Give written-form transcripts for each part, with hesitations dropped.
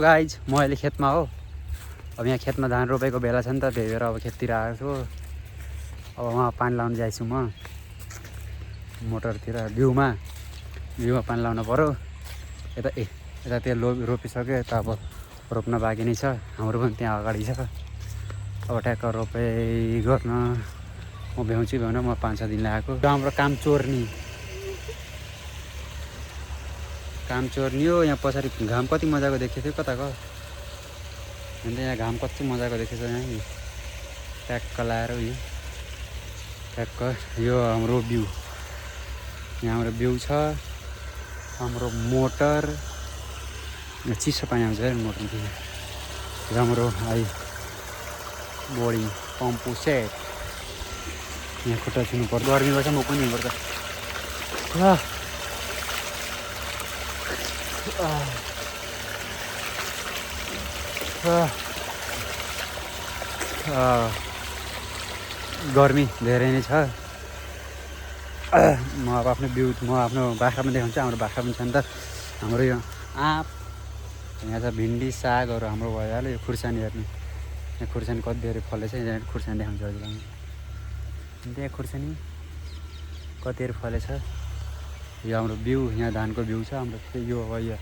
Guys म अहिले खेतमा हो। अब यहाँ खेतमा धान रोपेको बेला छ नि त, त्यही भएर अब खेततिर आएको छु। अब उहाँ पानी लाउनु जाइछु म मोटरतिर बिउमा पानी लाउनु पऱ्यो। यता त्यो रोपिसक्यो, यता अब रोप्न बाँकी नै छ। हाम्रो पनि त्यहाँ अगाडि छ। अब ट्याक्क रोपाइ गर्न म भ्याउँछु भ्याउन, म 5-6 दिन लगाएको। हाम्रो काम चोर्नी हो। यहाँ पछाडि घाम कति मजाको देखेको थियो कताको, अन्त यहाँ घाम कति मजाको देखेको छ। यहाँ ट्याक्क लाएर यो ट्याक्क यो हाम्रो बिउ, यहाँ हाम्रो बिउ छ। हाम्रो मोटर चिसो पानी आउँछ है मोटरदेखि। राम्रो आई बोर्डिङ पम्पू सेट। यहाँ खुट्टा छुनु पर्छ, गर्मी गर्छ म पनि हिँड्नुपर्छ। गर्मी धेरै नै छ। म अब आफ्नो बाख्रामा देखाउँछु। हाम्रो बाख्रा पनि छ नि त। हाम्रो यो आँप, यहाँ छ भिन्डी सागहरू हाम्रो भइहाल्यो। यो खुर्सानी हेर्नु, यहाँ खुर्सानी कति धेरै फलेछ। यहाँ खुर्सानी देखाउँछु हजुरलाई। त्यहाँ खुर्सानी कतिहरू फलेछ। यो हाम्रो बिउ, यहाँ धानको बिउ छ हाम्रो। यो अब यो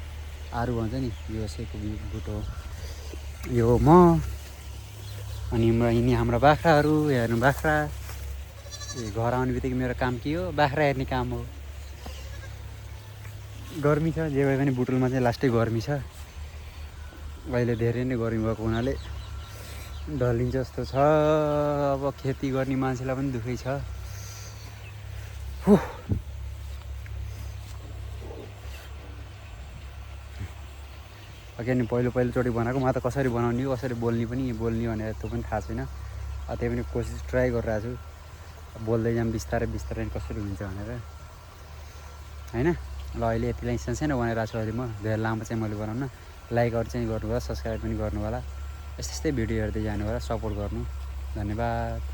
आरु भन्छ नि, यो सेको बिउ बुटो हो। यो म अनि यिनी हाम्रा बाख्राहरू। हेर्नु बाख्रा, घर आउने बित्तिकै मेरो काम के हो, बाख्रा हेर्ने काम हो। गर्मी छ जे भए पनि बुटुलमा चाहिँ लास्टै गर्मी छ। अहिले धेरै नै गर्मी भएको हुनाले ढलिन्छ जस्तो छ। अब खेती गर्ने मान्छेलाई पनि दुःखै छ। किनभने पहिलोचोटि बनाएको, म त कसरी बनाउने हो, कसरी बोल्ने भनेर त्यो पनि थाहा छैन। त्यही पनि कोसिस ट्राई गरिरहेको छु। बोल्दै जाऊँ बिस्तारै कसरी हुन्छ भनेर होइन। ल अहिले यतिलाई सानो बनाइरहेको छु। अहिले म धेरै लामो चाहिँ मैले बनाउन। लाइकहरू चाहिँ गर्नु होला, सब्सक्राइब पनि गर्नु होला। यस्तै भिडियो हेर्दै जानु होला, सपोर्ट गर्नु। धन्यवाद।